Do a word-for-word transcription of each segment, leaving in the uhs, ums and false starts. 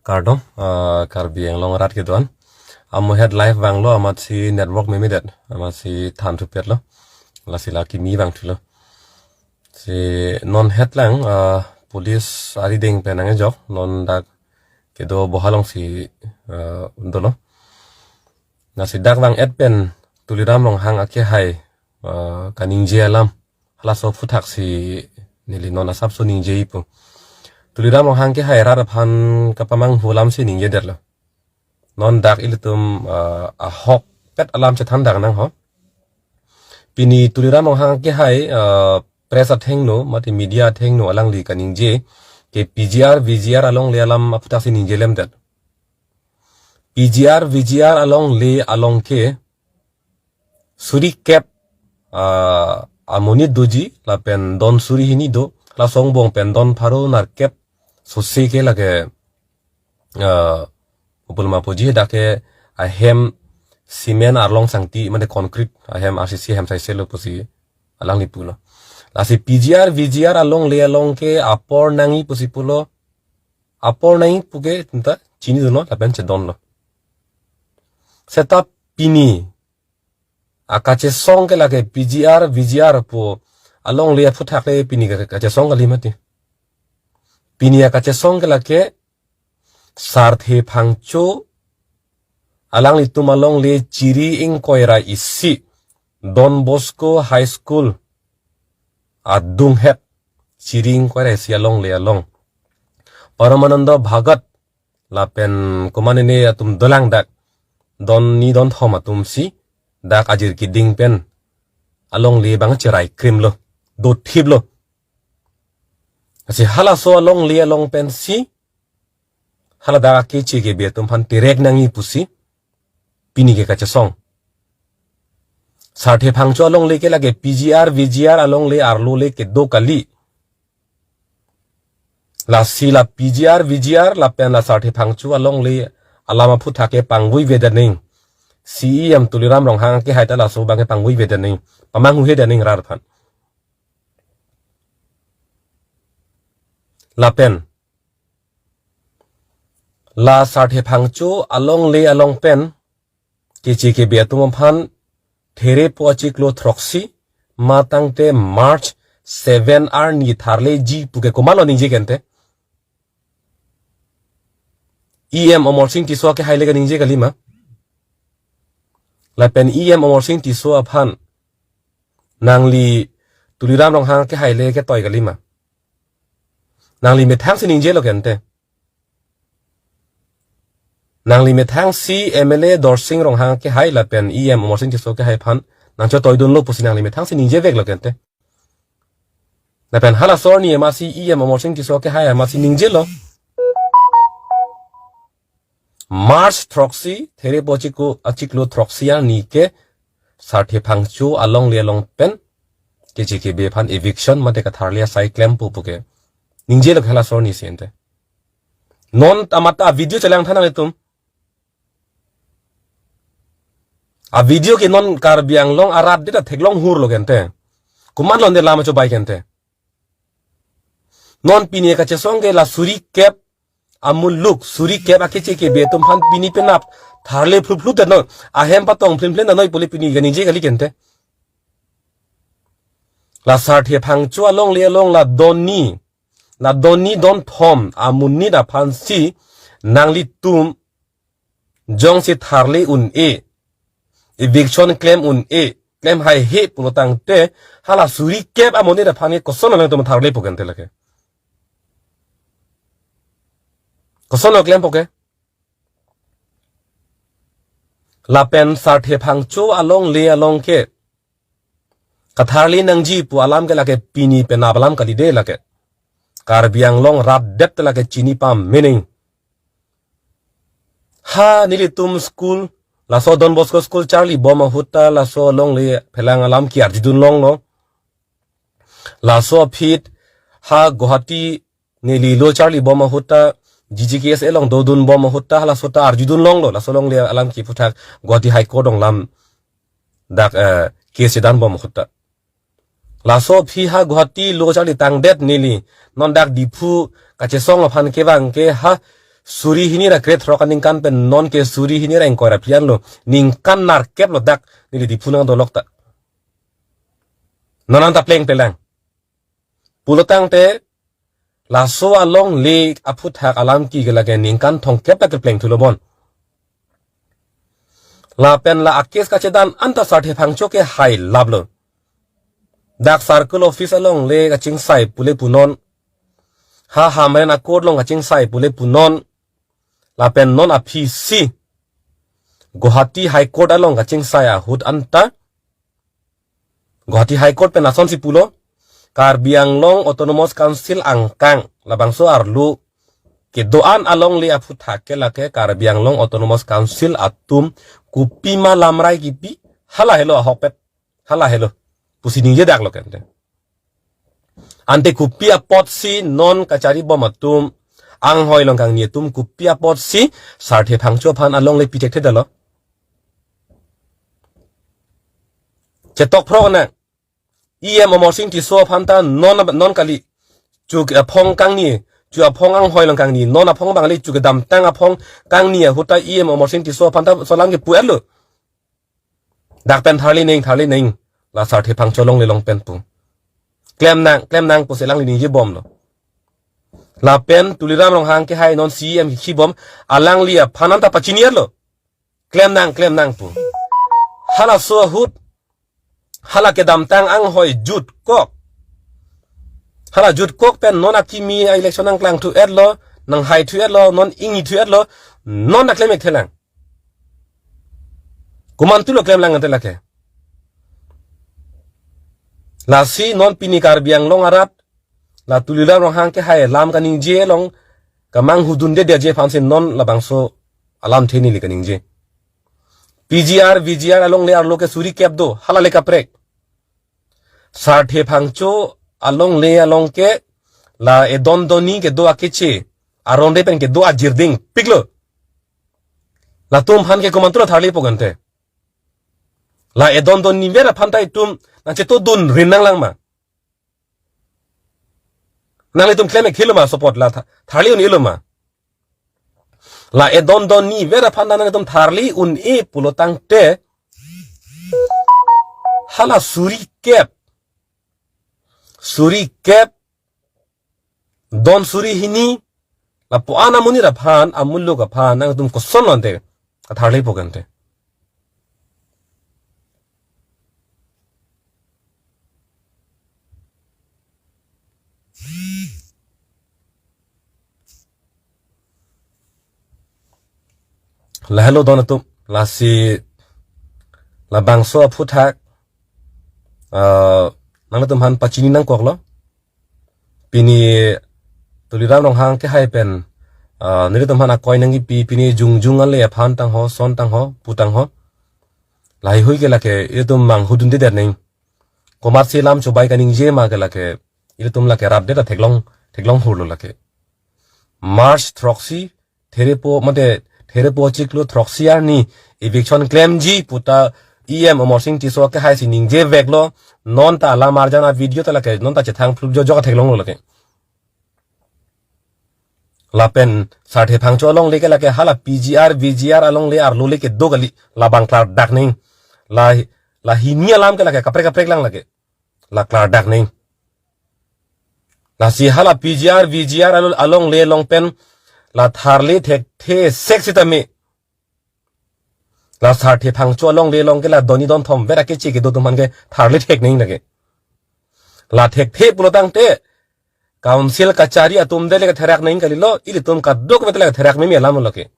Kardom, ah, Karbi Anglong arat kedo-an. Amo het live vanglo, amatsi network memedet, amatsi than thupetlo. Lasi la kimi vangthulo. Si non het lang, ah, police arideng pen nangkejok, non dak kedo boha alongsi, ah, dolo. Lasi dak vang-et pen Tuliram Ronghang akehai, ah, kaningje alam halaso aphuthaksi neli non asapso ningjepo. Tuliram Ronghang kehai rat aphan kapamanghu alamsi ningjedetlo. Non dak ilitum, ah, ahokpet alam chethan dak nang ho. Pini Tuliram Ronghang kehai, ah, press athengno, mate media athengno alangli kaningje ke P G R, V G R alongle alam aphuthaksi ningjelemdet. P G R, V G R alongle along ke suri kep, ah, amonit doji, lapen don suri hini do, laso angbong pen don pharo nerkep sose ke lake, ah, upulma puji dak ke ahem cement arlong sangti, mane concrete ahem R C C ahem saiselo pusi alangli pulo. Lasi P G R, V G R alongle along ke apor nangji pusi pulo, apor nangji pu ke ta chinidunlo, lapen chedonlo. Seta pini akachesong ke lake P G R, V G R pu alongle aphuthak le pini ka-, kachesong kali mati. Pini akachesong ke lake Sarthe Phangcho alanglitum alongle Chiri ingkoi ra isi Don Bosco High School adunghet, Chiri ingkoi ra isi alongle along Paramananda Bhagat lapen komatne atum dolang dak don ni don thom atumsi dak ajir kiding pen alongle abang cherai krimlo, dothiplo. Lasi halaso alongle along pensi hala dak akeche kebe atum aphan terek nangji pusi pini ke kachesong. Sarthe Phangcho alongle ke lake P G R, V G R alongle arlo le kedo kali. Lasi la P G R, V G R lapen la Sarthe Phangcho alongle alam aphuthak le pangvoi vedet nangji. C E M Tuliram Ronghang kehai ta laso abang ke pangvoi vedet nangji, pamanghuhedet nangji rat aphan. Lapen la Sarthe Phangcho alongle along pen keche kebe atum aphan Therepo achiklo throksi matangte March seven arni tharleji pu ke komatlo ningje ke ante? E M Amarsing Tisso akehai le kaningje kalima? Lapen E M Amarsing Tisso aphan nangli Tuliram Ronghang akehai le ketoi kalima? Nangli methangsi ningjelo ke ante? Nangli methangsi M L A Dorsing Ronghang akehai lapen E M Amarsing Tisso akehai aphan nangchotoidunlo pusi nangli methangsi ningjeveklo ke ante? Lapen halaso arni amatsi E M Amarsing Tisso akehai amatsi ningjelo. March throksi, Therepo achiklo, achiklo throksi arni ke Sarthe Phangcho alongle along pen keche kebe aphan eviction mate katharli asai klempo pu ke ningjelo halaso arnisi ante. Non ta amat avideo chelang tha nanglitum. Avideo ke non Karbi Anglong arat det ta theklong hurlo ke ante. Komatlo ante lam achobai ke ante? Non pini kachesong ke la suri kep amuluk, suri kep akeche kebe atum aphan pini penap tharle phluphlu det non, ahem patong phlimphlim det noi pule pini kaningje kali ke ante. La Sarthe Phangcho alongle along la don ni, la don ni don thom amonit aphansi nanglitum jongsi tharle un-e, eviction klem un-e, klem haihe pulo tangte, hala suri kep amonit aphan ke kosonlo nangtum tharlepo ke ante lake? Kosonlo klempo ke? Lapen Sarthe Phangcho alongle along ke katharli nangji pu alam ke lake pini penap alam kali de lake. Karbi Anglong rat det lake chini pame nangji. Ha nelitum school, laso Don Bosco school charlibom ahut ta laso alongle phelang alam ke-arjudun longlo. Laso aphi ha Guwahati neli lo charlibom ahut ta G G K S A along dodunbom ahut ta laso ta arjudun longlo, laso alongle alam kephuthak Guwahati High Court along lam dak, eh, case chedanbom ahut ta. Laso aphi ha Guwahati lo charli tangdet neli, non dak Diphu kachesong aphan kevang ke ha Suri hini ra krethrok aningkan pen non ke suri hini ra ingkoi ra phli anlo. Ningkan nerkep lo dak neli Diphu nangdolok ta. Non anta plengplelang. Pulotangte laso alongle aphuthak alam ke lake ningkan thomkep ta kepleng thulo bon. Lapen la a-case kachedan anta Sarthe Phangcho ke hai laplo. Dak circle office alongle kachingsai pule punon. Ha Hamren a-court along kachingsai pule punon. Lapen non aphisi Guwahati High Court along kachingsai ahut anta Guwahati High Court pen asonsi pulo, Karbi Anglong Autonomous Council angkang labangso arlo kedo-an alongle aphuthak ke lake Karbi Anglong Autonomous Council atum kopima lamrai kipi, hala helo ahokpet, hala helo pusi ningje daklo kente. Ante kopi apotsi non kachari bom atum, anghoi longkangni atum kopi apotsi Sarthe Phangcho aphan alongle pi thekthedetlo? Chetok phrok nang. E M Amarsing Tisso aphan ta non, non kali. Chu aphong kangni, chu aphong anghoi longkangni, non aphong bangli chu kedamtang aphong kangni ahut ta E M Amarsing Tisso aphan ta laso alam ke pu-etlo. Dak pen tharli neng, tharli neng. La Sarthe Phangcho alongle along pen pu. Klem nang, klem nang pusi alangli ningje bomlo. Lapen Tuliram Ronghang ke hai non C E M ke khi bom, alangli aphan anta pachini-etlo. Klem nang, klem nang pu. Halaso ahut, hala kedamtang anghoi jutkok. Hala jutkok pen non akimi a-election nangklang thu-etlo, nanghai thu-etlo, non ingni thu-etlo, non ta klem-ik thelang. Komantulo klemlang ante lake. Lasi non pini Karbi Anglong arat, la Tuliram Ronghang ke hai alam kaningje along, kamanghu-un-edetji aphansi non labangso alamthe neli kaningje. P G R, V G R alongle arlo ke suri kep do, hala le kaprek. Sarthe Phangcho alongle along ke la edon donni kedo akeche, aron re pen kedo ajir dingpiklo. Latum aphan ke komantulo tharlipo kente? La edon donni ver aphan ta itum nangchetodun rin nanglang ma? Nanglitum klem-ik helo ma sopot la tha-, tharli un-elo ma? La edon donni ver aphan ta nanglitum tharli un-e pulotangte, hala suri kep, suri kep, don suri hini, lapu-an amonit aphan, amuluk aphan nangtum kosonlo ante katharlipo kente? Lahelo don atum, lasi labangso aphuthak, ah, nangtum aphan pachini nangkoklo. Pini Tuliram Ronghang ke hai pen, ah, nelitum aphan akoi nangkipi, pini jongjong ale aphan tangho, son tangho, pu tangho. Lahai hui ke lake itum manghu-un-edet neng. Komatsi lam chobai kaningje ma ke lake, ilitum lake rat det ta theklong, theklong hurlo lake. March throksi, therepo, mate, therepo chiklo throksi arni eviction klemji puta E M Amarsing Tisso ke haisi ningjeveklo, non ta alam arjan a-video ta lake, non ta chethang phlup jojok theklonglo lake. Lapen Sarthe Phangcho alongle ke lake hala P G R, V G R alongle arlo le kedo kali, labang klardak neng. La, la hini alam ke lake kaprek kaprek lang lake. La klardak neng. Lasi hala P G R, V G R alo-, alongle along pen la tharli thekthe sek sitame, la Sarthe Phangcho alongle along ke la donni donthom ver akeche kedo atum aphan ke tharli thek neng lake. La thekthe pulotangte, council kachari atum det le katherak neng kalilo, ilitum kadokave det le katherak meme alam lo ke.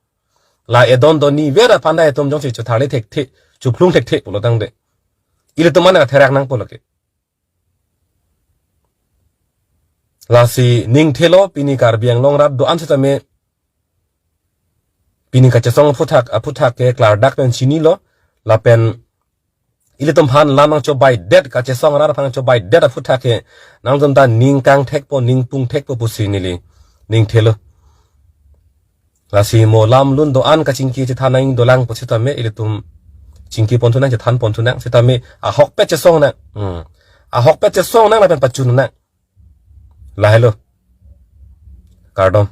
La edon donni ver aphan ta itum jongsi chotharli thekthe, chophlung thekthe pulotangte, ilitum aphan katherak nangpo lake. Lasi ningthelo, pini Karbi Anglong rat do-an sitame, pini kachesong aphuthak, aphuthak ke klardak pen chinilo, lapen ilitum aphan lam nangchobaidet, kachesong rat aphan nangchobaidet aphuthak ke, nangtum ta ning kangthekpo, ning pungthekpo pusi neli ningthelo. Lasi mo lam lun do-an kachingki chethan nangdolang pusitame ilitum chingki ponthu nang, chethan ponthu nang, sitame ahokpet chesong nang. Hmm. Ahokpet chesong nang lapen pachun nang. Lahelo. Kardom.